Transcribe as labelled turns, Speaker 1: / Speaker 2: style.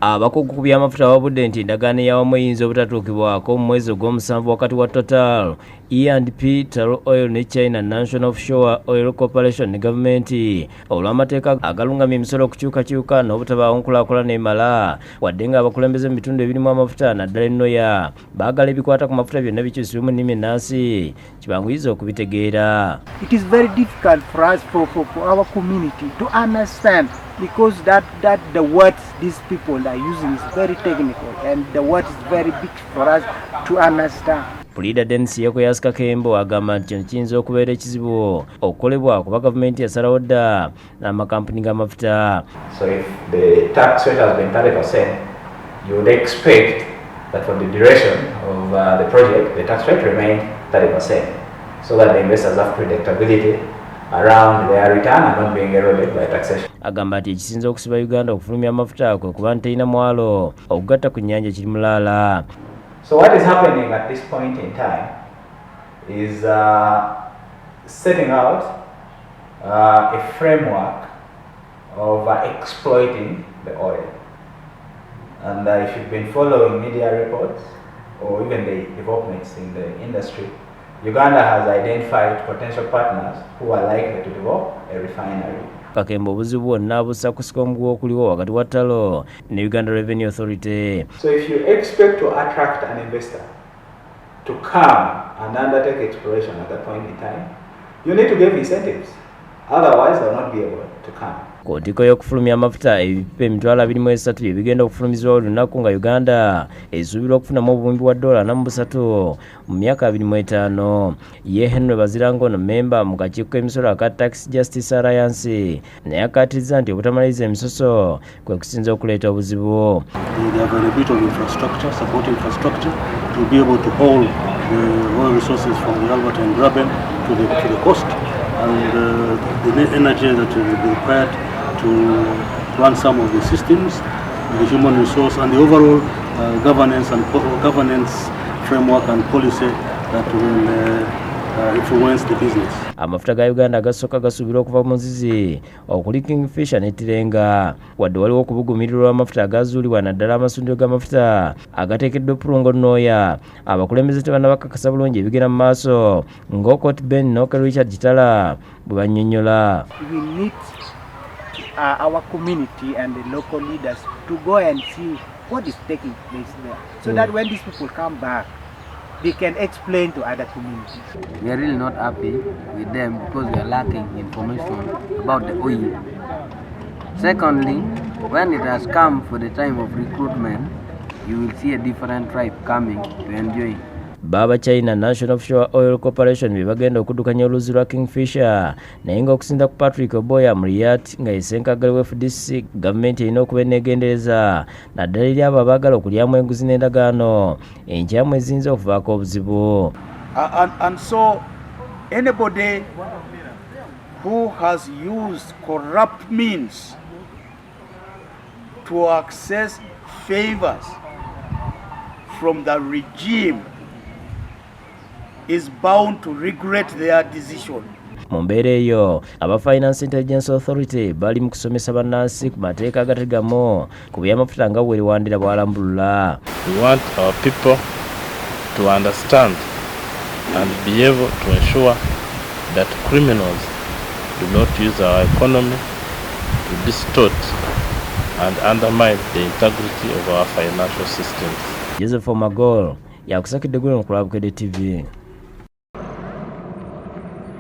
Speaker 1: Abakugu ku by'amafuta babudde nti endagaano eyawamu eyinza obutatuukibwako mu mwezi ogw'omusanvu wakati wa Total, E&P, Tullow Oil ne China National Offshore Oil Corporation ne gavumenti olw'amateeka agalungamya emisolo okukyukakyuka n'obutabaawo nkulaakulana emala, wadde ng'abakulembeze mu bitundu ebirimu amafuta naddala ennoya baagala ebikwata ku mafuta byonna bikyusibwe mu nnimi ennansi kibanguyiza okubitegeera.
Speaker 2: It is very difficult for us, for our community to understand, because that the words these people are using is very technical and the word is very big for us to understand.
Speaker 1: Puliida Denis Yekoyas Kakembo agamba nti kino kiyinza okubeera ekizibu okukolebwa kuba gavumenti yasalawo dda n'amakampuni g'amafuta.
Speaker 3: So if the tax rate has been 30%, you would expect that for the duration of the project, the tax rate remain 30%, so that the investors have predictability around their return and not being eroded by taxation.
Speaker 1: Agamba nti ekisinza okusiba Uganda okufulumya amafuta kwe kuba nti terina mwalo okugatta ku nnyanja kiri mulaala.
Speaker 3: So what is happening at this point in time is setting out a framework of exploiting the oil. And if you've been following media reports or even the developments in the industry, Uganda has identified potential partners who are likely to develop a refinery.
Speaker 1: Kakembo obuzibu bwonna bussa kusika omuguwa okuliwo wakati wa Tullow ne Uganda Revenue Authority.
Speaker 3: So if you expect to attract an investor to come and undertake exploration at that point in time, you need to give incentives. Otherwise, they'll not be able to come.
Speaker 1: Ku ntikko y'okufulumya amafuta, ebipipa 23,000 bye bigenda okufulumizibwa buli lunaku, nga Uganda esuubirwa okufunamu obuwumbi bwa ddoola 43 mu myaka 25. Ye Henry Bazirango, ono memba mu kakiiko k'emisolo aka Tax Justice Alliance, naye akkaatiriza nti obutamaliriza emisoso kwe kusinza okuleeta obuzibu.
Speaker 4: The availability of infrastructure, support infrastructure, to be able to haul the oil resources from the Albertine Graben to the coast, and the energy that will be required to run some of the systems, the human resource, and the overall governance and governance framework and policy that will influence the business.
Speaker 1: Amafuta ga Uganda agasooka gasuubirwa okuva mu nzizi okuli Kingfisher ne Tilenga, wadde waliwo okubugumirirwa amafuta agazuulibwa, naddala amasundiro g'amafuta agateekeddwa Pulungo Nooya. Abakulembeze tebannabakakasa bulungi ebigenda mu maaso, ng'Okot Ben Noke Richard Kitala bwe bannyonnyola.
Speaker 2: We need our community and the local leaders to go and see what is taking place there, so that when these people come back, they can explain to other communities.
Speaker 5: We are really not happy with them because we are lacking information about the oil. Secondly, when it has come for the time of recruitment, you will see a different tribe coming to enjoy.
Speaker 1: Baaba China National Offshore Oil Corporation be bagenda okuddukanya oluzzi lwa Kingfisher, naye ng'okusinza ku Patrick Oboi Amuriat, nga ye ssenkaggale wa FDC, gavumenti erina okuba eneegendereza naddala eri abo abaagala okulyamu enguzi n'endagaano enkyamu eziyinza okuvaako obuzibu.
Speaker 6: And so anybody who has used corrupt means to access favors from the regime is bound to regret their decision.
Speaker 1: Mu mbeera eyo, aba Finance Intelligence Authority bali mu kusomesa bannansi ku mateeka agategamu ku byamafuta, nga Weriwandira bw'alambulula.
Speaker 7: We want our people to understand and be able to ensure that criminals do not use our economy to distort and undermine the integrity of our financial systems.
Speaker 1: Joseph Omagol yakusakidde guno ku Lwabukedde TV.